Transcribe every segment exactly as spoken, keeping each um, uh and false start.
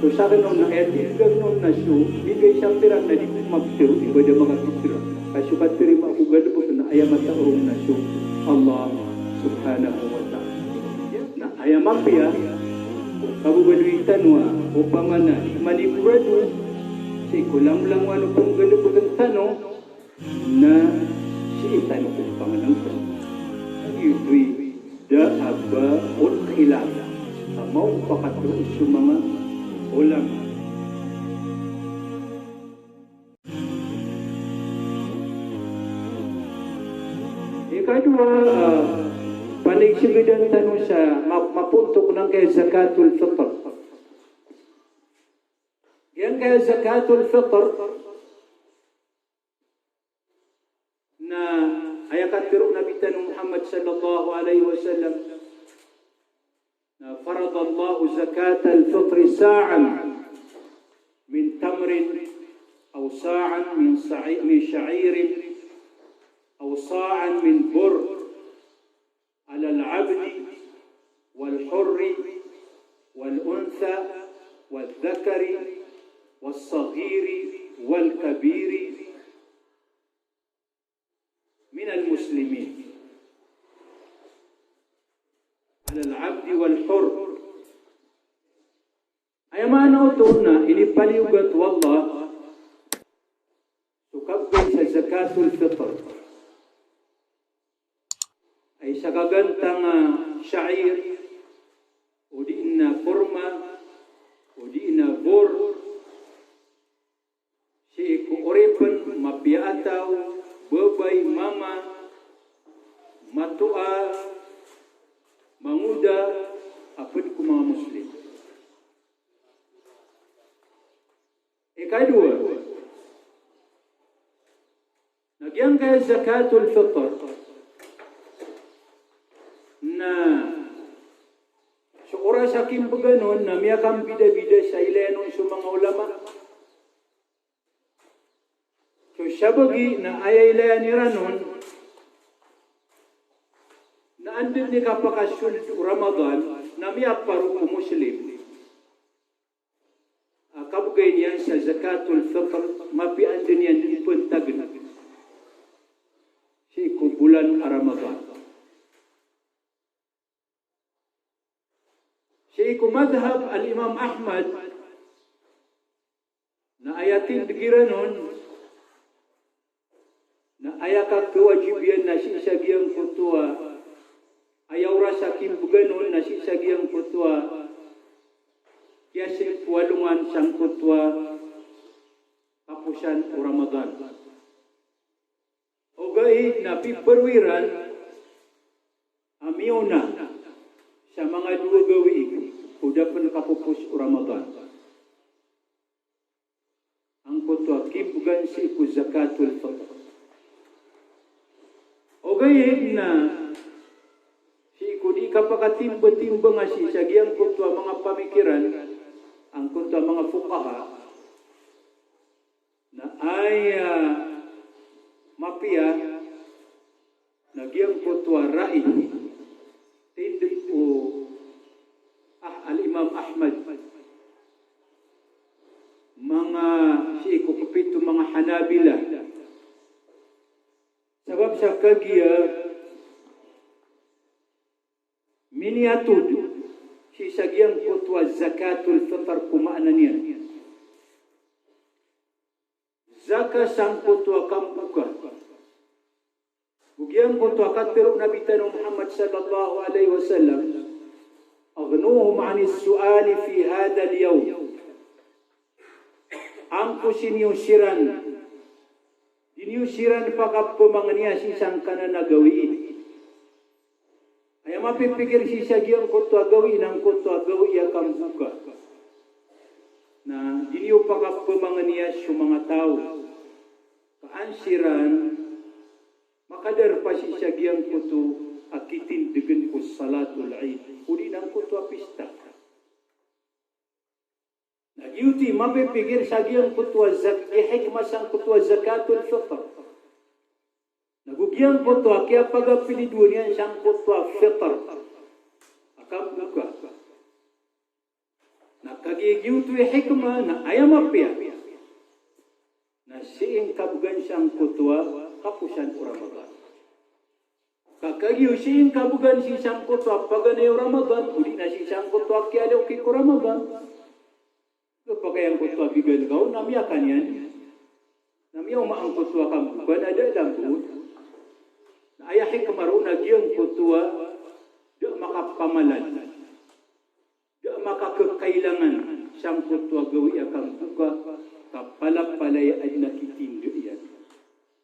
So sakn on na aya tindgan on na so migay sa pira na di ko maptharo, di ba da makaptharo. Ka so katarima ko galbk na aya mataw ron na so Allah subhanahu wa ta'ala. Na aya mapiya, kababaloy tano a opama na di manigurado sii ko langolangon o pnggalbkn tano, na sii tano ko pangnngkn. Giyoto i da a ba on khilaf a maopakatlo so manga ulama. Ikadowa, ah, panigsgdan tano sa ma-, mapontok angkaya zakatul fitr. Giyangkaya zakatul fitr na aya katharo o Nabi tano Muhammad sallallahu alaihi wasallam, na faradallahu zakatal fitri sa'an min tamrin aw sa'an min sa'i-, min sha'irin aw sa'an min burr alal abdi wal hurri wal untha wal dhakari was saghiri wal kabiri minal muslimin. Alal abdi wal hurr. Aya maana oto na inipaliyogat o Allah so kabgay sa zakatul fitr. Ay sa gagantang a sha'ir, o di na kurma, o di na burr, sii ko oripn, mapiya a taw, babay, mama, matoa, mangoda, a pd ko manga Muslim. Ikadowa, na giyangkaya zakatul fitr na so oras a kimbgan on na miyakambidabida sa ilayan on so manga ulama. So sabagi na aya ilayan iran on na anda dn i kapakasold o Ramadan na miyaparo ko Muslim a kabgay niyan sa zakatul fitr, mapiya anda niyan dn pntagn sii ko bolan a Ramadan. Sii ko madhhab al Imam Ahmad, na aya tindg iran on na aya kakawajib iyan na sii sa giyangkoto a, aya oras a kimbgan on na sii sa giyangkoto a kiyasing ko alongan sangkoto a kaposan o Ramadan. Ogaid na piparo iran a miyaona sa manga dowa gawii ko da pn kapopos o Ramadan. Angkoto a kimbgan sii ko zakatul fitr. Ogaid na sii ko di kapakatimbatimba nga sii sa giyangkoto a manga pamikiran, angkoto a manga fuqaha, na aya mapiya na giyangkoto a ra'i, tindg o, ah, al Imam Ahmad, manga sii ko kapito manga Hanabila. Sabap sa kagiya miniyatod sii sa giyangkoto a zakatul fitr ko maana niyan, zakat sangkoto a kamboka. Go giyangkoto a katharo o Nabi tano Muhammad sallallahu alaihi wasallam, "Aghnuhum anis su'ali fi hadhal yawm." Angkosi niyo siran, di niyo siran pakapamangniya sii sangkanan a gawii. Aya mapipikir sii sa giyangkoto a gawii na angkoto a gawii a kamboka. Na di niyo pakapamangniya so manga taw ka an siran makadarpa sii sa giyangkoto a kitindgn ko salatul Eid, odi na angkoto a pista. Na giyoto i mapipikir sa giyangkoto a zak-, i hikmah sangkoto a zakatul fitr. Na go giyangkoto a kiyapagapilidoan iyan sangkoto a fitr a kamboka. Na kagiya giyoto i hikmah na aya mapiya na sii ngka bgan sangkoto a kaposan o Ramadan. Ka kagiya sii ngka bgan sii sangkoto a paganay o Ramadan, odi na sii sangkoto a kiyaloki ko Ramadan. Gapakay angkoto a bigan ka on na miyakan iyan, na miyaoma angkoto a kamboka na da a damboon. Na aya hikmah roo na giyangkoto a da a makapamalan, da a makakakailangan sangkoto a gawii a kamboka, ka palapalaya adn a kitinda iyan.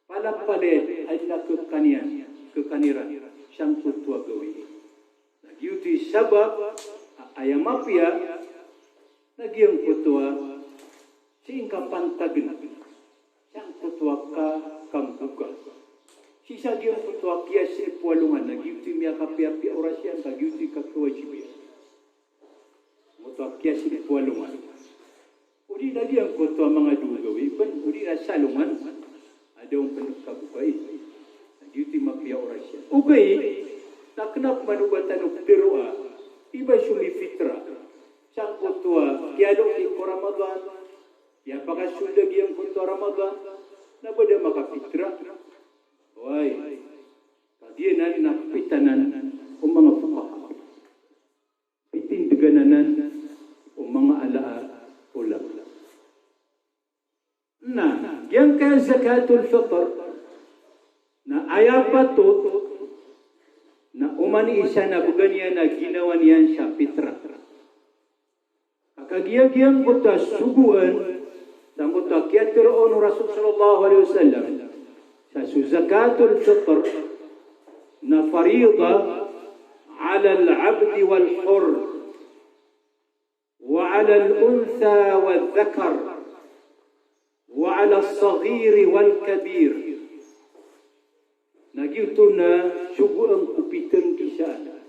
Palapalaya adn a khakan iyan, khakan iran sangkoto a gawii. Na giyoto i sabap a aya mapiya na giyangkoto a sii ngka pantagn sangkoto a ka, kamboka. Sii sa giyangkoto a kiyasilip o alongan na giyoto i miyakapiyapiya oras iyan ka giyoto i kakawajib iyan. Angkoto a kiyasilip o alongan. Odi na giyangkoto a manga dowa gawii pn, odi na sa alongan a da on pn kabokai. Na giyoto i mapiya oras iyan. Ogaid na kna pman o ba tano ptharoa i ba somipitra sangkoto a kiyaloki ko Ramadan, aya pakasold a giyangkoto a Ramadan, na ba da makapitra. Oway. Ka giyanan na pitanan o manga fuqaha. Pitindgan anan o manga ala a ulama. Na giyangkaya zakatul fitr na aya patot na oman i isa na bgan iyan a ginawa niyan sa pitra. Ka kagiya giyangkoto a sogoan sangkoto a kiyatharo on o Rasul sallallahu alaihi wasallam sa so zakatul fitr na faridah ala al-abdi wal hurr wa ala al-untha wa dhakar wa ala as-saghir wal kabir. Na giyoto na sogoan ko pitnggisaan.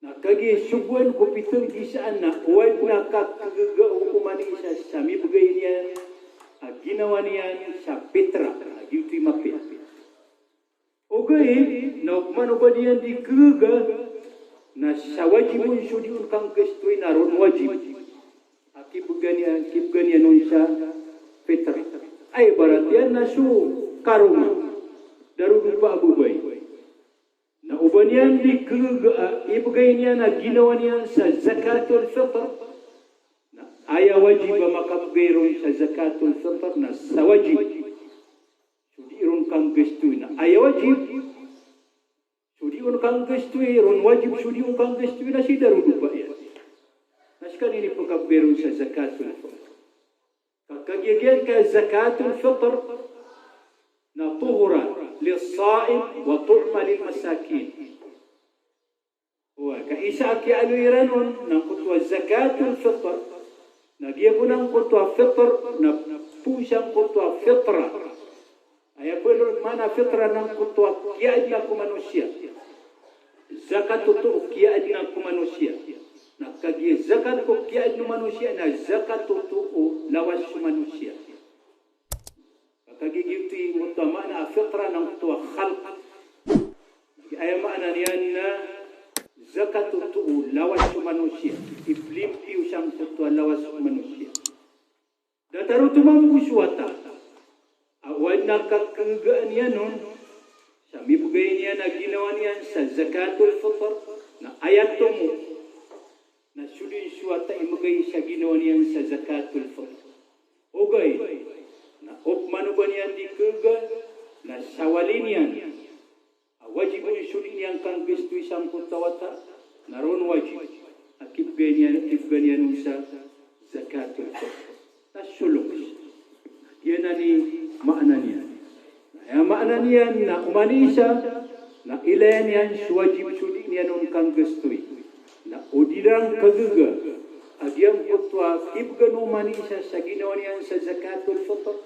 Na kagiya sogoan ko pitnggisaan na o adn a kakagaga o oman i isa sa mibgay niyan a ginawa niyan sa pitra, na giyoto i mapiya. Ogaid na opama o ba niyan di kagaga na sa wajib on so di on kanggastoy na ron wajib a kibgan iyan, kibgan iyan on sa pitra. Aya ibarat iyan na so karoma, darodopa a babay. Na o ba niyan di kagaga a ibgay niyan a ginawa niyan sa zakatul fitr, na aya wajib a makabgay ron sa zakatul fitr na sa wajib so di ron kanggastoy, na aya wajib so di on kanggastoy, ron wajib so di on kanggastoy na si darodopa iyan. Na skaniyan i pkabgay ron sa zakatul fitr. Ka kagiya giyangkaya zakatul fitr na tuhuran lis-saim wa tu'ma lil-masakin. Oway, ka isa a kiyaaloy iran on na angkoto a zakatul fitr na giya bo na angkoto a fitr na phoon sangkoto a fitra. Aya bo ron maana fitra na angkoto a kiyaadna ko manosiya. Zakat oto o kiyaadna ko manosiya. Na kagiya zakat o kiyaadna o manosiya na zakat oto o lawas o manosiya. Ka kagiya giyoto i angkoto a maana a fitra na angkoto a khalq. Aya maana niyan na zakat oto o lawas o manosiya. Iplimpio sangkoto a lawas o manosiya. Datar oto mambo so wata a o adn a kakagagaan iyan on sa mibgay niyan a ginawa niyan sa zakatul fitr, na aya tomo na so di so wata i mbgay sa ginawa niyan sa zakatul fitr. Ogaid na opama o ba niyan di kagaga na sa wali niyan a wajib on so di niyan kanggastoy sangkoto a wata, na ron wajib a kibgay niyan, kibgay niyan on sa zakatul fitr. Na soloks. Giyanan i maana niyan. Na aya maana niyan na oman i isa na ilaya niyan so wajib so di niyan on kanggastoy. Na o di ran kagaga a giyangkoto a kibgan o oman i isa sa ginawa niyan sa zakatul fitr,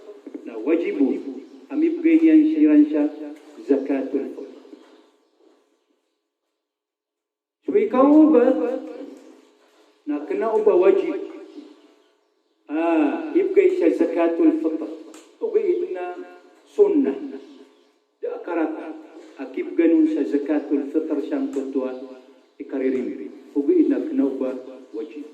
na wajib on a mibgay niyan siran sa zakatul fitr. So ikaopat na kna o ba wajib a ibgay sa zakatul fitr, ogaid na sunnah. Da a karata a kibgan on sa zakatul fitr sangkoto a ikaririmbang, ogaid na kna o ba wajib.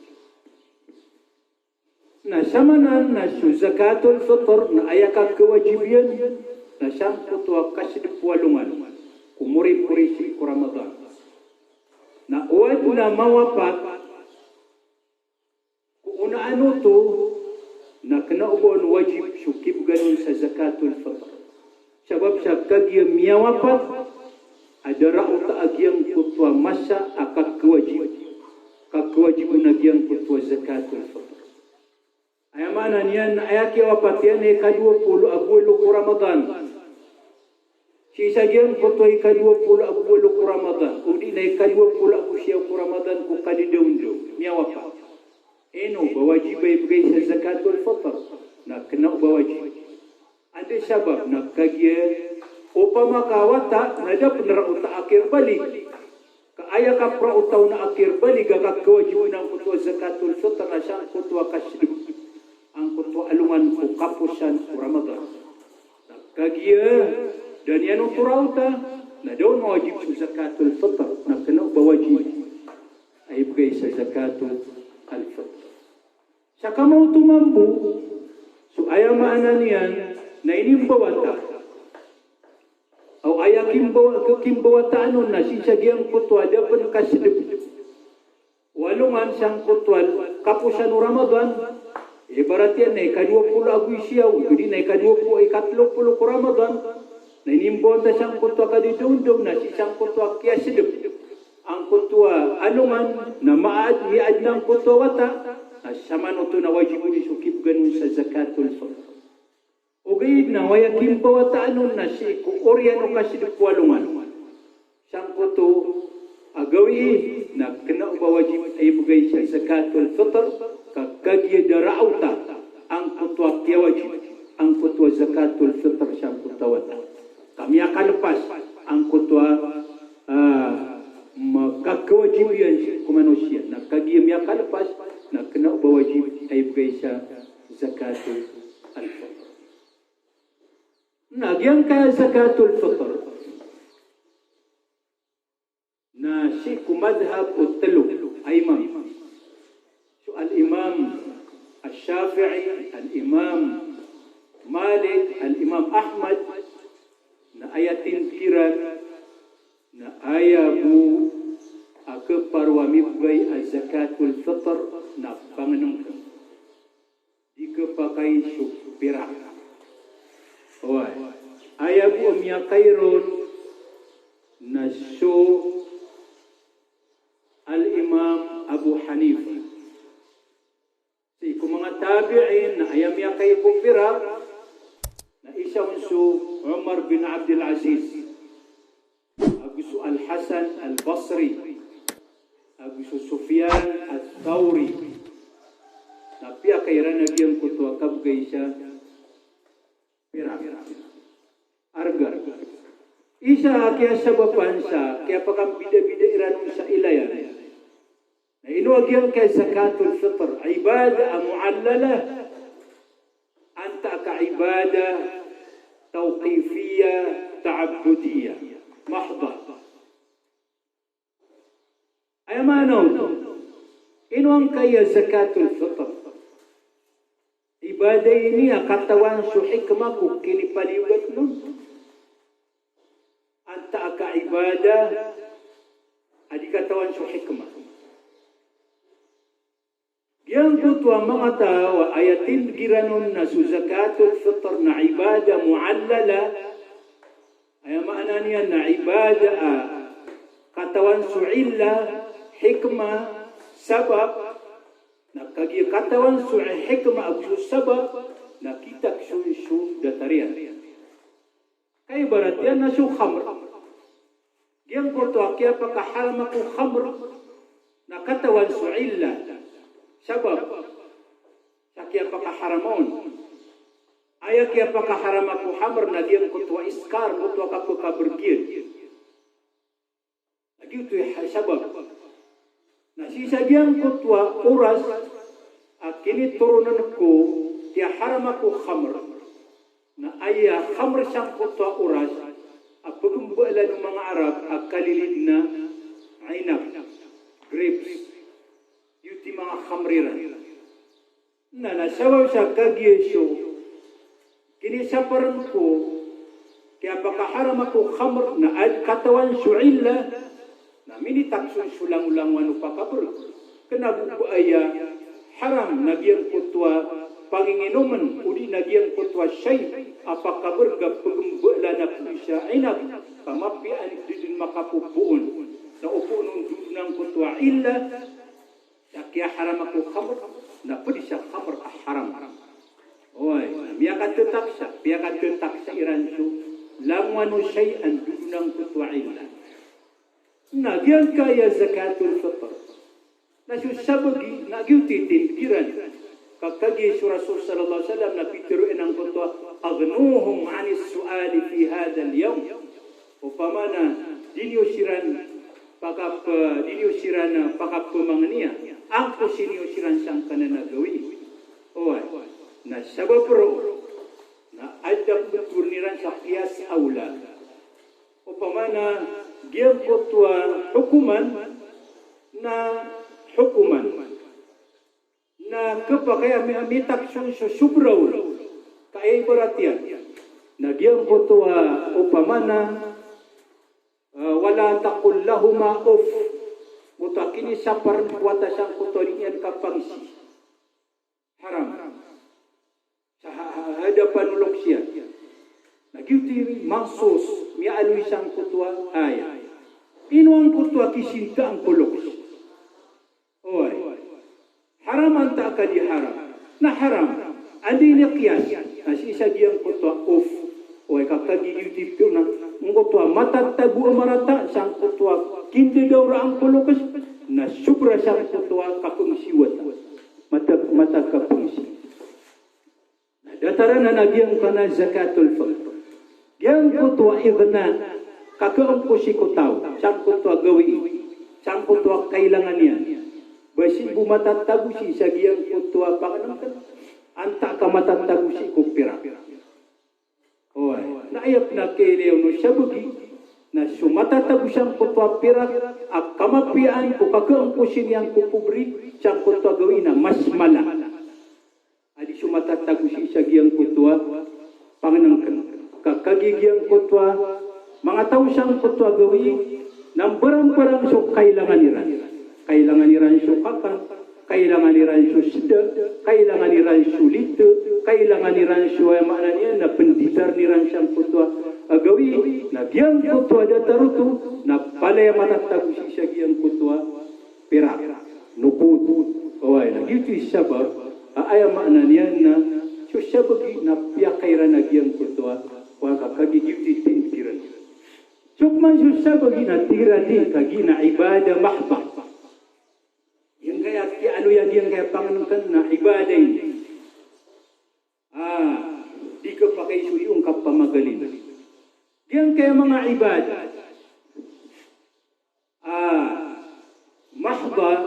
Na samanan na so zakatul fitr na aya kakawajib iyan na sangkoto a kasidp o alongan ko moripori sii ko Ramadan. Na o adn a mawapat ko onaan oto na kna o ba on wajib so kibgan on sa zakatul fitr. Sabap sa kagiya miyawapat a da raota a giyangkoto a masa a kakawajib, kakawajib on a giyangkoto a zakatul fitr. Aya maana niyan na aya kiyawapat iyan na ikadowa polo ago walo ko Ramadan. Sii sa giyangkoto a ikadowa polo ago walo ko Ramadan, odi na ikadowa polo ago siyaw ko Ramadan ko kadidawndaw, miyawapat. Ino ba wajib a ibgay sa zakatul fitr? Na kna o ba wajib. Anda i sabap na kagiya opama ka wata na da pn raota a kiyabalig. Ka aya kapraota on a kiyabalig a kakawajib on angkoto a zakatul fitr na sangkoto a kasidp angkoto a alongan ko kaposan o Ramadan. Na kagiya da niyan oto raota na da on mawajib so zakatul fitr, na kna o ba wajib a ibgay sa zakatul fitr. Sa kamaoto mambo, so aya maana niyan na inimbawata o aya kimbawa-, kimbawataan on na sii sa giyangkoto a da pn kasidp o alongan sangkoto a kaposan o Ramadan, ibarat iyan na ikadowa polo ago siyaw, odi na ikadowa polo, ikatlo polo ko Ramadan, na inimbawata sangkoto a kadidawndaw na sii sangkoto a kiyasidp angkoto a alongan na maad, miyaadn angkoto a wata, na samanoto na wajib on i so kibgan on sa zakatul fitr. Ogaid na o aya kimbawataan on na sii ko oriyan o kasidp o alongan sangkoto a gawii na kna o ba wajib a ibgay sa zakatul fitr, ka kagiya da raota angkoto a kiyawajib angkoto a zakatul fitr sangkoto a wata. Ka miyakalpas angkoto a, ah, ma-, kakawajib iyan sii ko manosiya. Na kagiya miyakalpas na kna o ba wajib a ibgay sa zakatul fitr. Na giyangkaya zakatul fitr na sii ko madhhab o tlo a imam. So al-Imam Ash-Shafi'i, al-Imam Malik, al-Imam Ahmad, na aya tindg iran na aya bo a kparo a mibgay a zakatul fitr na pangnngkn. Di khapakay so pirak. Oway. Aya bo a miyakay ron na so Al-Imam Abu Hanifa. Sii ko manga tabi'in na aya miyakay ko pirak na isa on so Umar bin Abdul Aziz, ago so Al-Hasan Al-Basri, ago so Sufyan Ath-Thawri. Na piyakay iran a giyangkoto a kabgay sa pirak. Arga. Isa a kiyasabapan sa kiyapakambidabida iran on sa ilayan. Na ino a giyangkaya zakatul fitr, ibadah mu'allalah, antaa ka ibadah tawqifiyyah ta'abbudiyyah mahdah. Aya maana on, ino angkaya zakatul fitr? Ibadah ini a katawan so hikmah ko kinipaliyogat on? Antaa ka ibadah a di katawan so hikmah? Giyangkoto a manga taw a aya tindg iran on na so zakatul fitr na ibadah mu'allalah, aya maana niyan na ibadah a katawan so illah, hikmah, sabab, na kagiya katawan so hikmah ago so sabab, na kitakson so datar iyan. Kaibarat iyan na so khamr. Giyangkoto a kiyapakaharama ko khamr na katawan so illah, sabab, sa kiyapakaharama on. Aya kiyapakaharama ko khamr na giyangkoto a iskar, oto a kapkhabrg iyan. Na giyoto i ha-, sabab. Na sii sa giyangkoto a oras a kinitoronan ko kiyaharama ko khamr, na aya khamr sangkoto a oras a pagmbaalan o manga Arab a kalilid na inab, grapes. Giyoto i manga khamr iran. Na, na sabap sa kagiya so kinisaparn ko, kiyapakaharam ako khamr, na ad katawan so illa, na minitak so, so langolangowan o pakabrg. Kna bo ba aya haram na giyangkoto a panginginomn, odi na giyangkoto a shay a pakabrg a pgmbala na pd sa inab, ka mapiya a di dn makapopoon. Na opama on dn angkoto a illa, sa kiyaharam ako khamr, na pd sa khamr a haram. Oway, na miyakattak sa, miyakattak sa iran so langowan o shay a dn angkoto a illa. Na giyangkaya zakatul fitr, na so sabagi, na giyoto i tindg iran. Ka kagiya so Rasul sallallahu alaihi wasallam na pitharo iyan angkoto a, "Aghnuhum anis su'ali fi hadhal yawm." Opama na di niyo siran pakap-, di niyo siran, ah, pakapmangniya, angkosi niyo siran sangkanan a gawii. Oway, na sabap roo na adn a pmbthowan iran sa qiyas awla. Opama na giyangkoto a hokoman na hokoman. Na khapakay a mi-, mitak so, so sobra on. Ka aya ibarat iyan na giyangkoto a opama na, ah, "Wala taqul lahuma uff." Oto a kinisaparn ko wata sangkoto a di niyan kapangsi. Haram. Sa ha-, ha-, hadapan o loks iyan. Na giyoto i mansus, miyaaloy sangkoto a ayat. Ino angkoto a kisintaan ko loks? Oway. Haram antaa ka di haram? Na haram. Anda i qiyas? Na sii sa giyangkoto a uff. Oway, ka kagiya giyoto i pitharo na angkoto a matatago a marata sangkoto a kindadaoraan ko loks, na sobra sangkoto a kapangsi o wata. Matag, matag kapangsi. Na datar anan a giyangkanan a zakatul fitr. Giyangkoto a ighna, kakaangkosi ko taw sangkoto a gawii, sangkoto a kailangan iyan. Ba sii bo matatago sii sa giyangkoto a pangnngkn, antaa ka matatago sii ko pirak. Oway, na aya pn a kailay on o sabagi, na so matatago sangkoto a pirak a kamapiyaan ko kakaangkosi niyan ko pobri sangkoto a gawii na mas mala. A di so matatago sii sa giyangkoto a pangnngkn. Ka kagiya giyangkoto a manga taw sangkoto a gawii na mbarangbarang so kailangan iran. Kailangan iran so kakan, kailangan iran so sda, kailangan iran so lita, kailangan iran so, aya maana niyan na pnditarn iran sangkoto a gawii. Na giyangkoto a datar oto na palaya matatago sii sa giyangkoto a pirak, nuqud. Oway, na giyoto i sabap a aya maana niyan na so sabagi na piyakairan a giyangkoto a, oway, ka kagiya giyoto i tindg iran. So pman so sabagi na tig iran di, kagiya na ibadah mahdah. Giyangkaya kiyaaloy a giyangkaya pangnngkn na ibadah ini. Ah, di khapakay so iyong kapamagalin. Giyangkaya manga ibadah, ah, mahdah,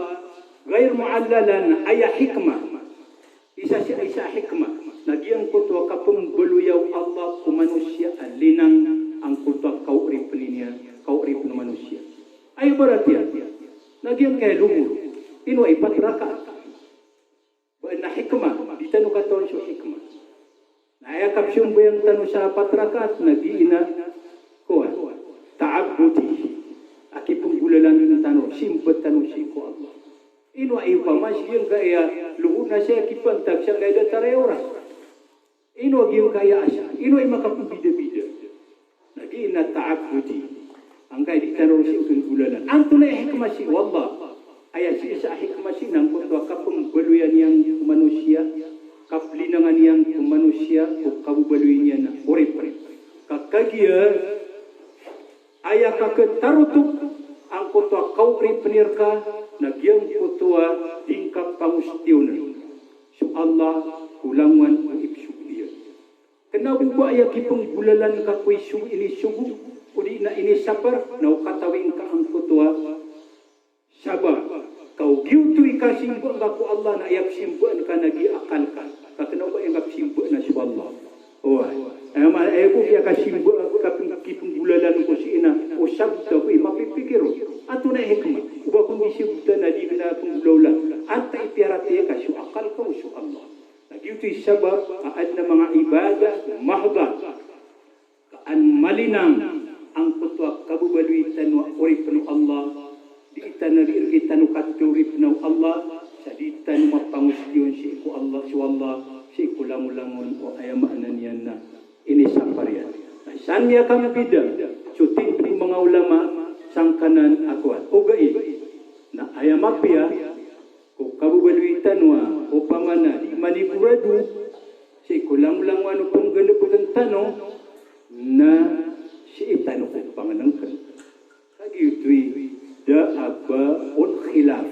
ghair mu'allala, na aya hikmah. Isa sii, isa a hikmah na giyangkoto a kapmbaloya o Allah ko manosiya a linang angkoto a kaoripn iyan, kaoripn o manosiya. Aya ibarat iyan na giyangkaya lomor, ino a ipat rakaat. Ba adn a hikmah, di tano katawan so hikmah. Na aya kapsambayang tano sa pat rakaat na giya na, kowan, ta'abbudi. A kipnggolalan tano, simba tano sii ko Allah. Ino a iyoto a masi giyangkaya lomor na saya kipantag sangkaya datar a oras. Ino a giyangkaya asar, ino a imakapmbidabida. Na giya na ta'abbudi. Angkaya di tano sii kngggolalan. Antonaa i hikmah sii o Allah? Aya sii sa hikmah sii na angkoto a kapmbaloya niyan ko manosiya, kaplinanga niyan ko manosiya, ko kababaloy niyan a oripn. Ka kagiya aya kakhatarotop angkoto a kaoripn rka na giyangkoto a di ngka pangostiyonan so Allah ko langowan o ipsogo iyan. Kna bo ba aya kipnggolalan ka ko isogo, inisogo, odi na inisapar, na o katawi ngka angkoto a sabap. Ka o giyoto i kasimba ngka ko Allah na aya psimbaan ka na giya akal ka. Ka kna o ba aya ngka psimbaan na so Allah. Oway. Aya ma-, aya bo kiyakasimba, kapng-, kipnggolalan ko sii na o sabot ako i mapipikir on. Antonaa i hikmah? O ba kon di sabotan na di kna pnggolawla. Antaa i piyaratiyaya ka, so akal ka o so Allah? Ito i sabap a adn a manga ibadah mahdah ka an malinang angkoto a kababaloy tano a oripn o Allah, di tano, di rktano katharo o oripn o Allah, sa di tano mapangostiyon sii ko Allah, so Allah, sii ko langolangon o, aya maana niyan na inisapar iyan. Na san miyakambida so tindg o manga ulama sangkanan a kowan. Ogaid na aya mapiya ko kababaloy tano a opama na di manigorado sii ko langolangowan o pnggalbkn tano na sii tano ko pangnngkn. Kagiya oto i da a ba on khilaf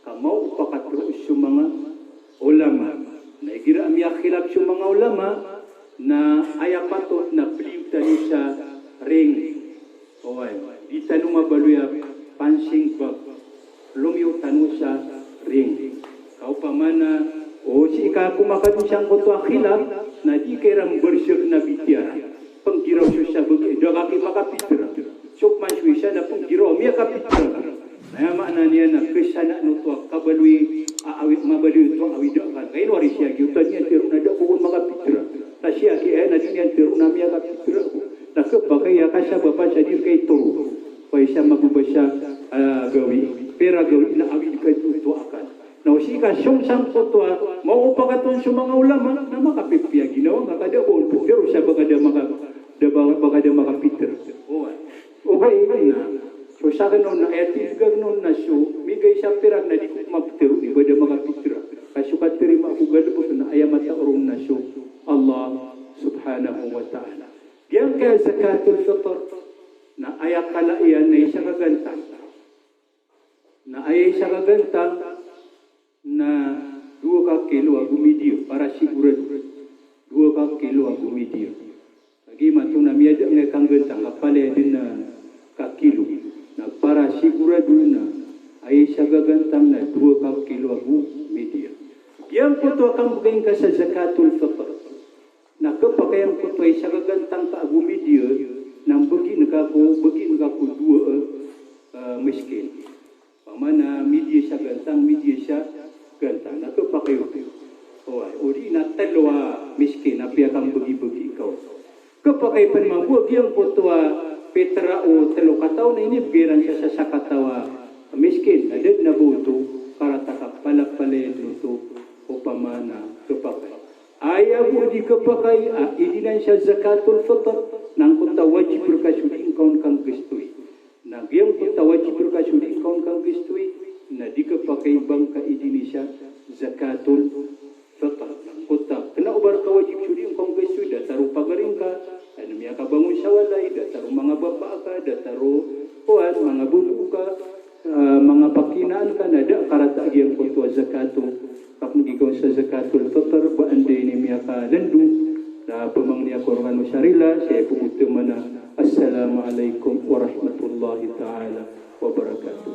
ka maopakatro so manga ulama. Na igira a miyakhilaf so manga ulama na aya patot na pdiyo tano sa ring. Oway, di tano mabaloy a punching bag. Lomiyo tano sa ring. Ka opama na, o sii ka ko makadn sangkoto a khilaf, na di ka iran mbarsg na bitiyaran. Pnggiraw so sabag, da ka ki makapitra. So pman so isa na pnggiraw, miyakapitra. Na aya maana niyan na ksanaan oto a kabaloy, a awi, mabaloy oto a awida akal. Ka ino ari siya giyoto a di niyan tharoon a da ko kon makapitra. Ka siya ki, aya na di niyan tharoon a miyakapitra ako. Na khapakay a kasabapan sa di rka itoro. Pay sa mababasa, ah, gawii. Pira gawii na awid ka oto a akal. Na o sii ka song sangkoto a maopakatro so manga ulama, na makapipiya ginawa ngka ka da ko on pitharo sa ba ka da maka, da ba, ba ka da makapitra. Oway. Ogaid na so sakn on na aya tindgan on na so migay sa pirak na di ko maptharo i ba da makapitra. Ka so katarima ko galbk na aya matao ron na so Allah subhanahu wa ta'ala. Giyangkaya zakatul fitr na aya kala iyan na isa ka gantang. Na aya isa ka gantang na dowa ka kilo ago midiya, para sigorado. Dowa ka kilo ago midiya. Lagid imanto na miyada angkaya kanggantang ka palaya dn a ka kilo. Na para sigorado na aya isa ka gantang na dowa ka kilo ago midiya. Giyangkoto a kambgay ngka sa zakatul fitr. Na khapakay angkoto a isa ka gantang ka ago midiya, na mbgi ngka ko, mbgi ngka ko dowa, eh, miskin. Opama na midiya sa gantang, midiya sa gantang. Na khapakay oto. Oway, odi na tlo a miskin, apiya ka mbgibgi ka oto. Khapakay pn mambo a giyangkoto a pitra o tlo kataw na inibgay iran sa sakataw a miskin. Na da dn a ba oto, karata ka palapalaya dn oto, opama na khapakay. Aya bo di khapakay a idinan sa zakatul fitr, na angkoto a wajib rka so di ngka on kanggastoy. Na giyangkoto a wajib rka so di ngka on kanggastoy, na di khapakay ba ngka idini sa zakatul fitr. Na angkoto a kna o ba rka wajib so di ngka on gastoy, datar o pagari ngka, aya miyakabangon sa walay, datar o manga bapa ka, datar o, kowan, manga bobo ka, ah, manga pakinaan ka, na da a karata a giyangkoto a zakatul, kapnggi ka on sa zakatul fitr, ba anda ini miyakalndo, na pamangni ako rkano sa rila, saya pagotama na, Assalamu alaikum warahmatullahi ta'ala wabarakatuh.